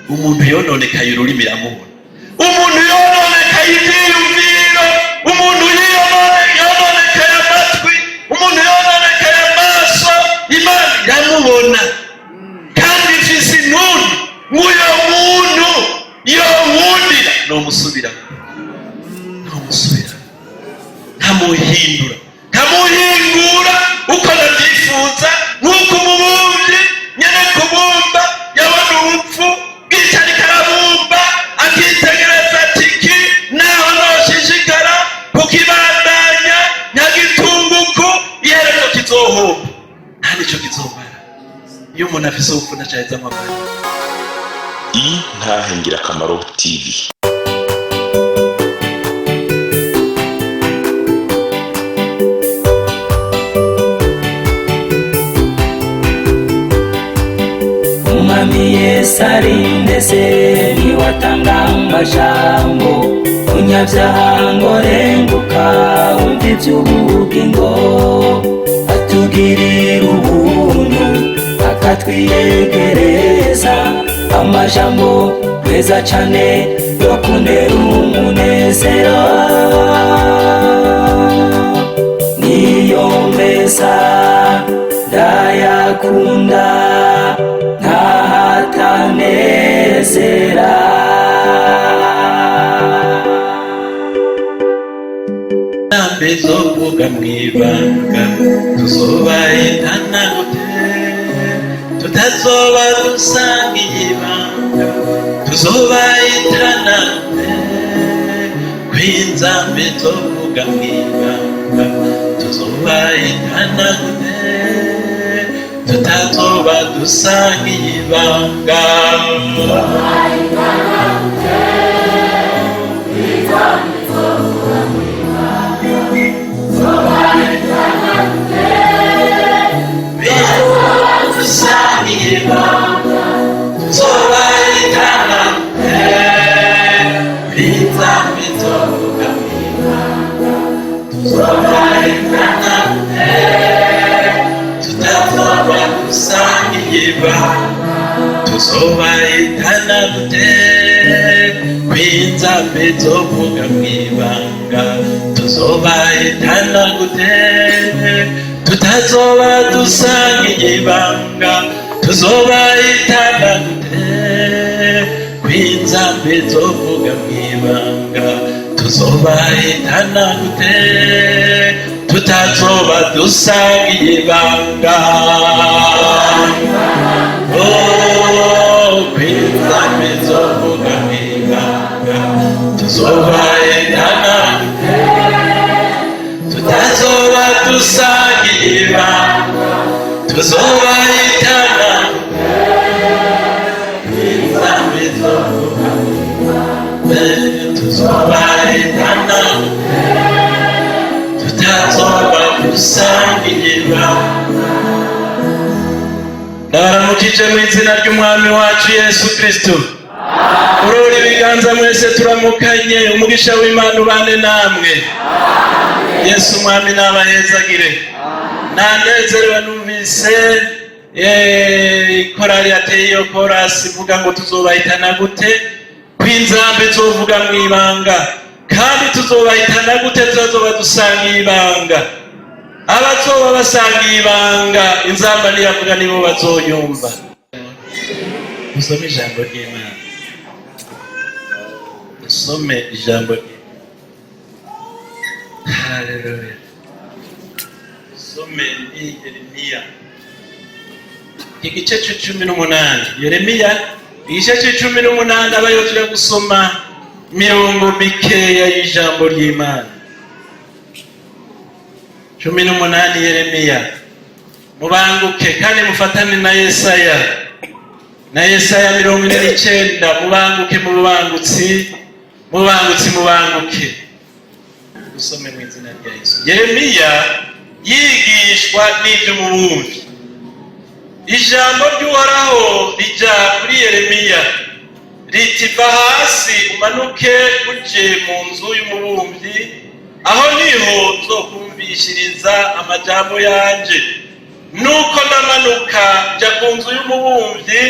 Umuntu yononekaye ururimi iramubona, umuntu yononekaye ibyiyumviro, umuntu yononekaye amatwi, umuntu yononekaye amaso, Imana iramubona. Kandi ifise intuntu nk'uyo muntu yonkundira, nomusubiramo, nomusubiramo, nkamuhindura, nkamuhingura uko ndabyifuza, nk'uko umubumbyi nyene kubumba yabona ubupfu bwicarika arabumba, akitegereza ati: "Iki naho noshishikara kukibandanya nkagitunguku, iherezo kizohomba, nta nico kizomara." Iyo umuntu afise ubupfu ntacahezamwo amara. Intahe Ngirakamaro TV. Umwami Yesu arindese, niwatanga amajambo munyabyaha ngo renguka wumva iby'ubugingo, atugirira ubuntu akatwiyegereza amajambo meza cane yo kuntera umunezero, niyo meza ndayakunda ntahatanezera. Inzambi zovuga mw'ibanga tuzobayitana gute, tutazoba dusangiye ibanga? Tuzobayitana gute, kw'inzambi zovuga mw'ibanga? Tuzobayitana gute, tutazoba dusangiye ibanga? Dusangiye ibanga, tuzobayitana gute, kw'inzambi zovuga mw'ibanga? Tuzobayitana gute, tutazoba dusangiye ibanga? Tuzobayitana gute, kw'inzambi zovuga mw'ibanga? Tuzobayitana gute, tutazoba dusangiye ibanga? Tuzobayitana gute, kw'inzambi zovuga mw'ibanga? Tuzobayitana gute, tutazoba dusangiye ibanga? Oh, kw'inzambi zovuga mw'ibanga, tuzobayitana gute, tutazoba dusangiye ibanga? Tuzobayitana kw'inzambi zovuga, tuzobayitana tutazoba dusangiye ibanga? Ndabaramukije mu izina ry'Umwami wacu Yesu Kristo. Urora ibiganza mwese turamukanye. Umugisha w'Imana ubane namwe. Yesu Umwami n'abahezagire. Nanezerewe numvise korali yateye iyo korasi ivuga ngo tuzobahitana gute kw'inzambi zovuga mu ibanga, kandi tuzobahitana gute tuzoba dusangiye ibanga? Abazoba basangiye ibanga, inzamba niyavuga nibo bazoyumva. Dusome ijambo ry'Imana, dusome ijambo ry'Imana. Haleluya! Dusome ni Yeremiya igice c'18. Yeremiya igice c'18, abayo tujya gusoma mirongo mikeya y'ijambo ry'Imana. 18 Yeremiya. Mubanguke kandi mufatane na Yesaya, na Yesaya 49. Mubanguke mu bubangutsi, mubangutsi, mubanguke. Dusome mu izina rya Yesu. Yeremiya yigishwa n'iby'umubumbi. Ijambo ry'Uhoraho rija kuri Yeremiya riti: "Va hasi umanuke uje mu nzu y'umubumbyi, aho niho nzokumvishiriza amajambo yanje." Nuko ndamanuka nja ku nzu y'umubumbyi,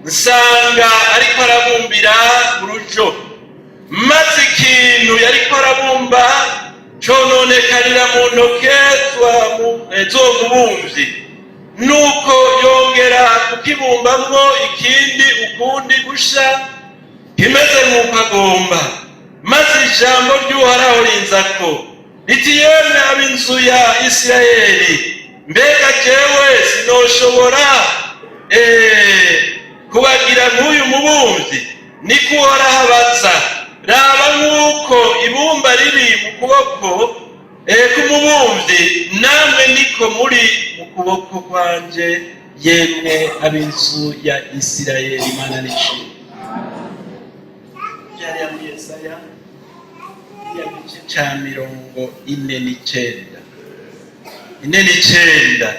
nsanga ariko arabumba. Ikintu yariko arabumba cononekarira mu ntoke z'uwo mubumvyi, nuko yongera kukibumbamwo ikindi ukundi gusha kimeze nk'uko agomba. Maze ijambo ry'Uhoraho rinzako riti: "Yemwe ab'inzu ya Isirayeli, mbega jewe sinoshobora kubagira nk'uyu mubumvyi? Niko Uhoraho abaza. Raba, nk'uko ibumba riri mu kuboko k'umubumvyi, namwe niko muri mu kuboko kwanje, yemwe ab'inzu ya Isirayeli." Imana nishimwe. Yari muri Yesaya ya gice ca 49, 49,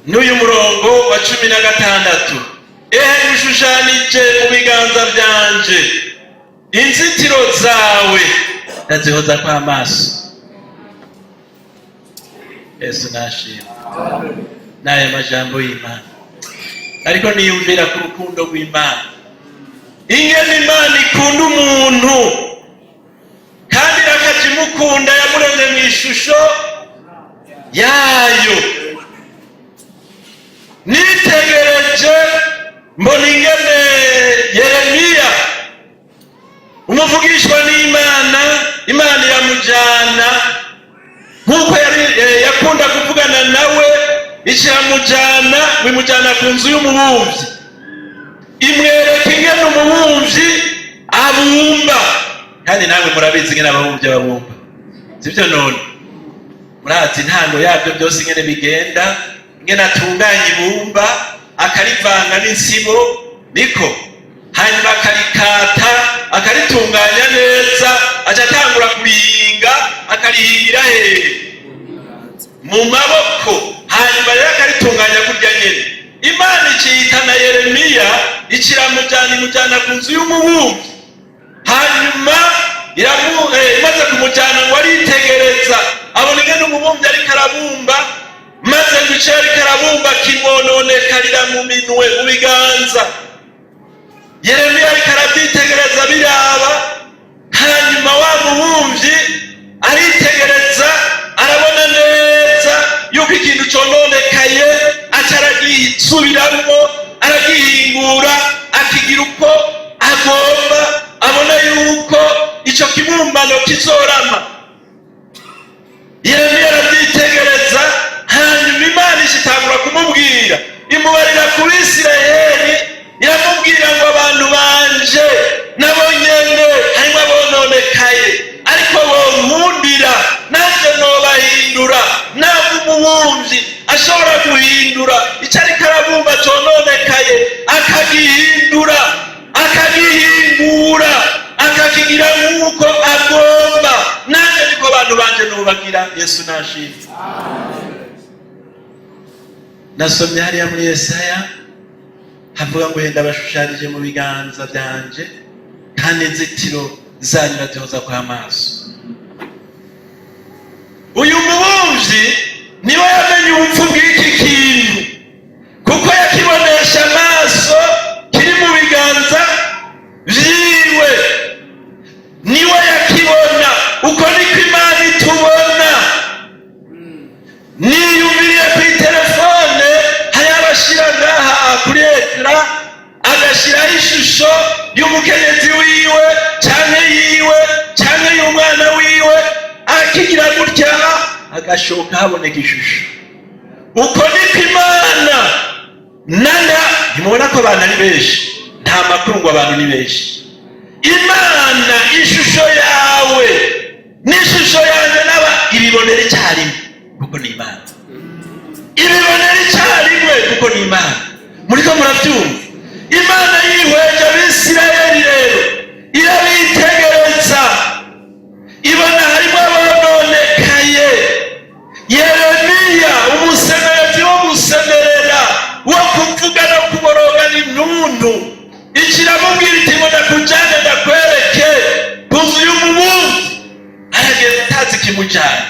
n'uyu murongo wa 16: "Ehe, ngushushanije mu biganza byanje, inzitiro zawe ndazihoza kw'amaso." Yesu nashimwe. N'aya majambo y'Imana, ariko niyumvira ku rukundo rw'Imana, ingene Imana ikunda umuntu, kandi irakaja imukunda, yamuremye mu ishusho yayo. Nitegereje mbona ingene Yeremiya, umuvugishwa n'Imana, Imana iramujyana nk'uko yari yakunda kuvugana nawe, ikiramujyana, bimujyana ku nzu y'umubumvyi, imwereka ingene umubumvyi abumba. Kandi namwe murabizi ingene ababumbyi babumba, sibyo? None murazi intango yabyo byose, ingene bigenda, ingene atunganya ibumba, akarivanga n'insibo, niko hanyuma akarikata, akaritunganya neza, aca atangura kurihinga. Akarihingira hehe? Mu maboko. Hanyuma rero akaritunganya kurya nyene. Imana ikiyitana Yeremiya, ikiramujyana, imujyana ku nzu y'umubumbi. Hanyuma imaze kumujyana, ngo aritegereza, abona ingene umubumbyi ariko arabumba, maze ngo icyo ariko arabumba kimwononekarira mu minwe, mu biganza. Yeremiya ariko arabyitegereza, biraba. Hanyuma wa mubumbyi aritegereza, arabona neza yuko ikintu cononekaye, aca aragisubiramwo, aragihingura, akigira uko agomba, abona yuko ico kibumbano kizorama. Yeremiya arabyitegereza. Hanyuma Imana ishitangura kumubwira, imubarira ku Bisirayeli, iramubwira ngo: "Abantu banje nabo nyene harimo abononekaye, ariko bonkundira nanjye nobahindura." Ntabwo umubumvyi ashobora guhindura icyo ariko arabumba cononekaye, akagihindura, akagihingura, akakigira nk'uko agomba, nanjye niko abantu banje nubagira. Yesu nashimwe. Nasomye hariya muri Yesaya, havuga ngo: "Henda bashushanije mu biganza byanje, kandi inzitiro zanyu bazihoza kw'amaso." Uyu mubumvyi niwe yamenye ubupfu bw'iki kintu, kuko yakibonesha amaso, kiri mu biganza vyiwe, niwe yakibona. Uko niko Imana itubona. Niyumviriye ku telefone, hari abashyira ngaha kuri écran, agashyiraho ishusho y'umukenyezi wiwe, canke yiwe, canke y'umwana wiwe, akigira gutya, agashoka haboneka ishusho. Uko niko Imana nana. Ntimubona ko abantu ari benshi? Nta makuru ngo abantu ni benshi. Imana ishusho yawe n'ishusho yanjye n'aba ibibonera icyarimwe, kuko ni Imana. Ibibonera icyarimwe, kuko ni Imana. Muriko murabyumva? Imana yihweje Abisirayeli rero, irabitegereza, ibona harimo abononekaye. Yeremiya, umusemerezi wo gusemerera, wo kuvuga no kuboroga n'intuntu, ikiramubwira iti: "Ngo ndakujyane, ndakwereke ku nzu y'umubumbi." Aragenda atazi ikimujyana.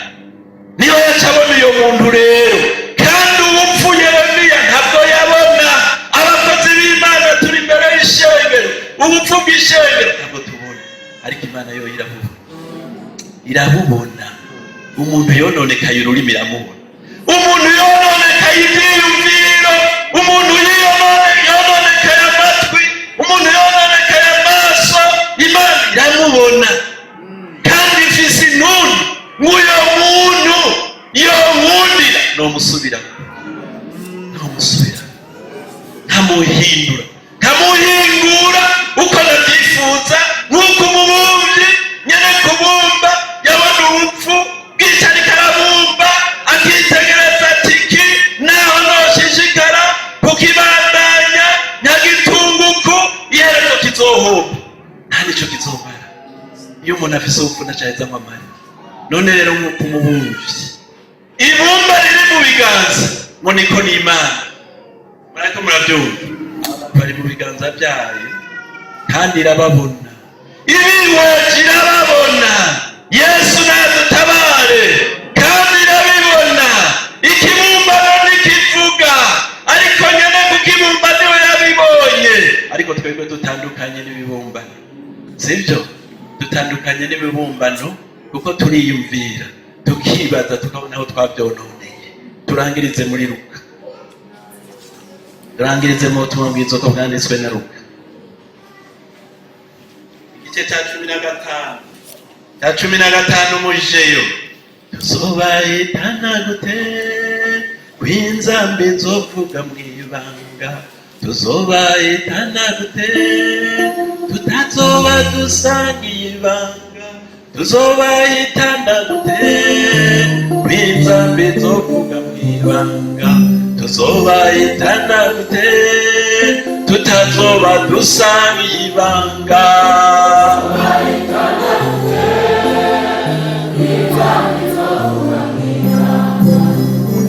Niyo yaca abona uyo muntu rero. Kandi ubupfu Yeremiya ntabwo yabona. Abakozi b'Imana turi imbere y'ishengero, ubupfu bw'ishengero ntabwo tubona. Ariko Imana yo irabubona, irabubona. Umuntu yononekaye ururimi iramubona, umuntu yononekaye ibyiyumviro, umuntu yononekaye amatwi, umuntu yononekaye amaso, Imana iramubona. Kandi ifise intuntu nk'uyo muntu yonkundira, nomusubiramo, nomusubira, nkamuhindura, nkamuhingura uko nabyifuza, nk'uko umubumbyi nyene kubumba yabona ubupfu bwicarika arabumba, akitegereza ati: "Iki naho noshishikara kukibandanya nkagitunguku, iherezo kizohomba, nta nico kizomara." Iyo umuntu afise ubupfu ntacahezamwo amara. None rero, nk'uko umubumvyi ibumba riri mu biganza, ngo niko n'Imana, murariko murabyumva, bari mu biganza byayo kandi irababona, ibihoje irababona. Yesu nadutabare. Kandi irabibona. Ikibumbano ntikivuga, ariko nyene kukibumba niwe yabibonye. Ariko twebwe dutandukanye n'ibibumbano, sibyo? Dutandukanye n'ibibumbano kuko turiyumvira, tukibaza, tukabona aho twabyononeye. Turangirize muri Luka, turangirize mu butumwa bwiza uko bwanditswe na Luka, igice cya 15, cya 15. Mujeyo tuzobayitana gute kw'inzambi nzovuga mw'ibanga? Tuzobayitana gute tutazoba dusangiye ibanga? Tuzobayitana gute kw'inzambi nzovuga mw'ibanga? Tuzobayitana gute tutazoba dusangiye ibanga? Tuzobayitana gute kw'inzambi nzovuga mw'ibanga?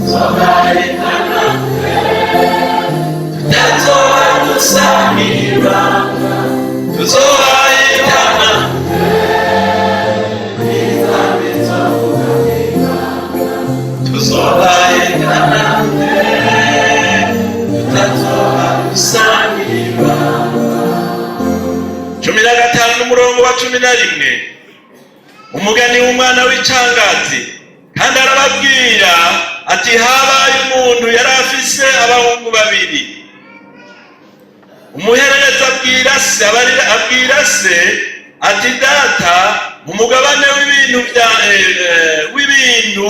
Tuzobayitana gute tutazoba dusangiye ibanga? Tuzobayitana Kw'inzambi nzovuga mw'ibanga? Tuzobayitana gute tutazoba dusangiye ibanga? 15 n'umurongo wa 11, umugani w'umwana w'icangazi. Kandi arababwira ati: "Habaye umuntu yari afise abahungu babiri. Umuhererezi abwira se, abwira se ati: 'Data, umugabane w'ibintu bya w'ibintu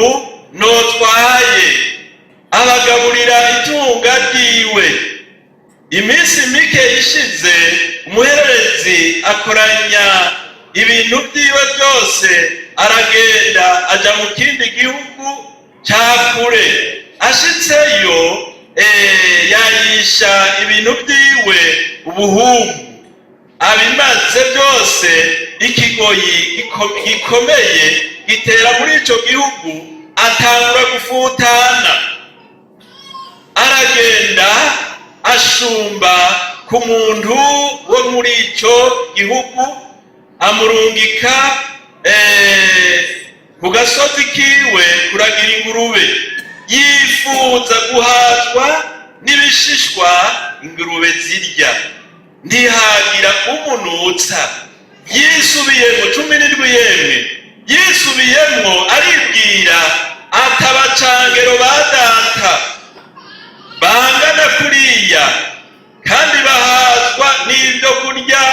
notwaye.' Abagaburira itunga ryiwe. Iminsi mike ishize, umuhererezi akoranya ibintu byiwe byose, aragenda aja mu kindi gihugu ca kure. Ashitseyo, yayisha ibintu byiwe ubuhumbu. Abimaze byose, ikigoyi gikomeye gitera muri ico gihugu, atangura gufutana. Aragenda ashumba ku muntu wo muri ico gihugu, amurungika ku gasozi kiwe kuragira ingurube. Yifuza guhazwa n'ibishishwa ingurube zirya, ntihagira umunutsa. Yisubiyemo, 17, yemwe, yisubiyemwo aribwira ati: 'Abacangero ba data bangana kuriya kandi bahazwa n'ibyo kurya,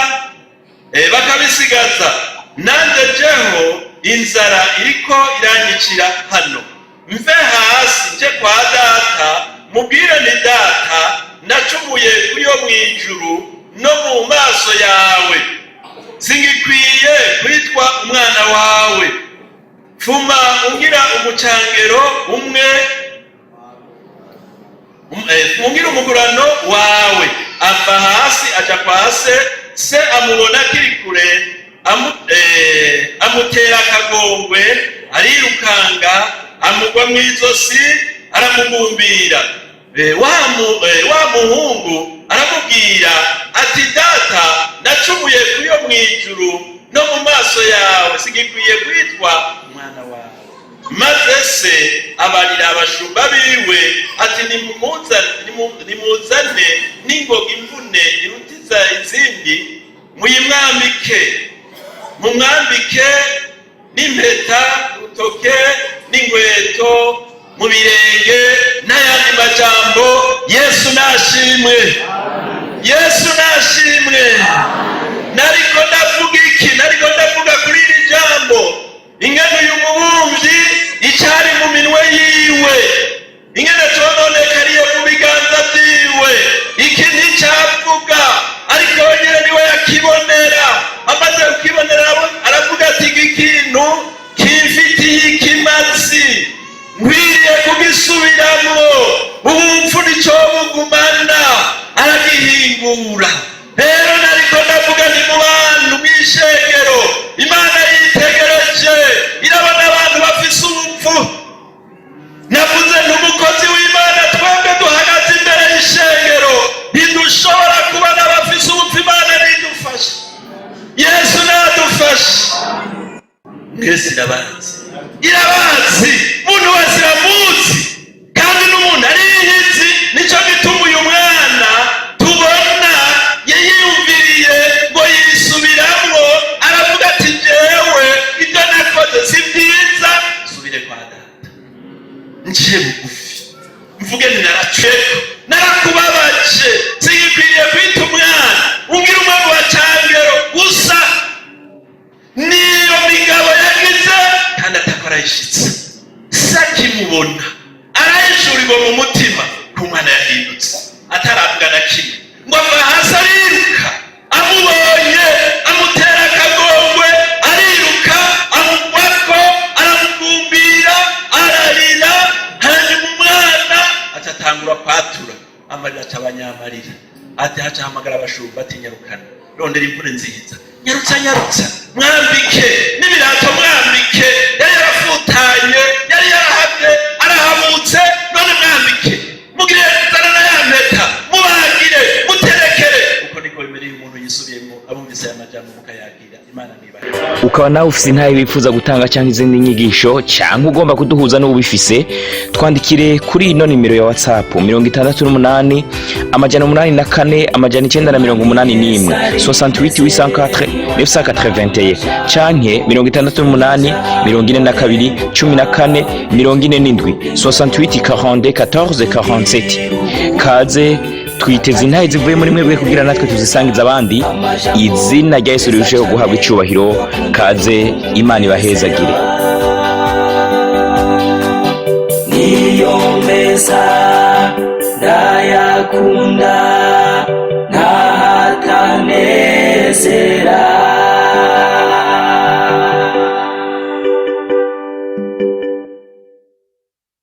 bakabisigaza, nanjye jeho inzara iriko iranyicira hano. Mve hasi nje kwa data, mubwire ni: Data, nacumuye kuri yo mu ijuru no mu maso yawe, singikwiye kwitwa umwana wawe. Fuma ungira umucangero umwe, ungira umugurano wawe.' Ava hasi aja kwa se. Se amubona akiri kure, amutera akagongwe, arirukanga, amugwa mu izosi, aramugumbira. Wa muhungu aramubwira ati: 'Data, nacumuye kuri yo mu ijuru no mu maso yawe, singikwiye kwitwa umwana wawe.' Maze se abarira abashumba biwe ati: 'Nimuzane n'ingoga imvune irutiza izindi, muyimwambike, Mumwambike n'impeta rutoke n'inkweto mu birenge n'ayandi majambo. Yesu nashimwe, Yesu nashimwe. Nariko ndavuga iki? Nariko ndavuga kuri iri jambo, ingene uyu mubumbyi icyari mu minwe yiwe, ingene cononekariye mu biganza vyiwe. Iki nticyavuga, ariko wenyine niwe yakibonera. Amaze kukibonera, aravuga ati: "Iki kintu kimfitiye ikimazi, nkwiriye kugisubiramwo, ubupfu nicobugumana." Aragihingura. Rero nariko ndavuga ni mu bantu mw'ishengero, Imana yitegereje irabona abantu bafise ubupfu. Navuze n'umukozi w'Imana, twebwe duhagaze imbere y'ishengero ntidushobora kubona abafise ubupfu. Imana nidufashe, Yesu nadufashe. Mwese irabazi, irabazi, umuntu wese iramuzi, kandi n'umuntu ariyizi. Nicyo gituma uyu mwana tubona yiyumviriye ngo yisubiramwo, aravuga ati: "Jewe ibyo nakoze si byiza, subire kwa data, nciye bugufi, mvuge nti naraceko, narakubabaje, singikwiriye kwita umwana, ungira umwe mu bacangero gusa." Niyo migabo yagize, kandi atakora yishitse. Se akimubona arahishurirwa mu mutima ko umwana yahindutse, ataravuga na kimwe. Ngo ava hasi ariruka, amubonye amutera akagongwe, ariruka amugwako, aramugumbira, ararira. Hanyuma umwana aca atangura kwatura amarira, aca abanyamarira, ati haca ahamagara abashumba ati: "Nyarukana, rondera imvune nziza, nyarutsa, nyarutsa, mwambike n'ibirato, mwambike. Yari yarafutanye, yari yarahabye, arahabutse, none mwambike, mugire zana na ya mpeta, mubagire, muterekere." Uko niko bimereye umuntu yisubiyemo. Abumvise aya majambo mukayakira, Imana nibahe. Ukaba nawe ufise intahe wifuza gutanga cyangwa izindi nyigisho, cyangwa ugomba kuduhuza n'ubifise, twandikire kuri ino nimero ya WhatsApp: 68 804 981, 68 804 981, canke 68 42 14 47, 68 42 14 47. Kaze, twiteze intahe zivuye muri mwebwe kugira natwe tuzisangiza abandi, izina rya Yesu rirusheho guhabwa icubahiro. Kaze, Imana ibahezagire. Niyo meza ndayakunda.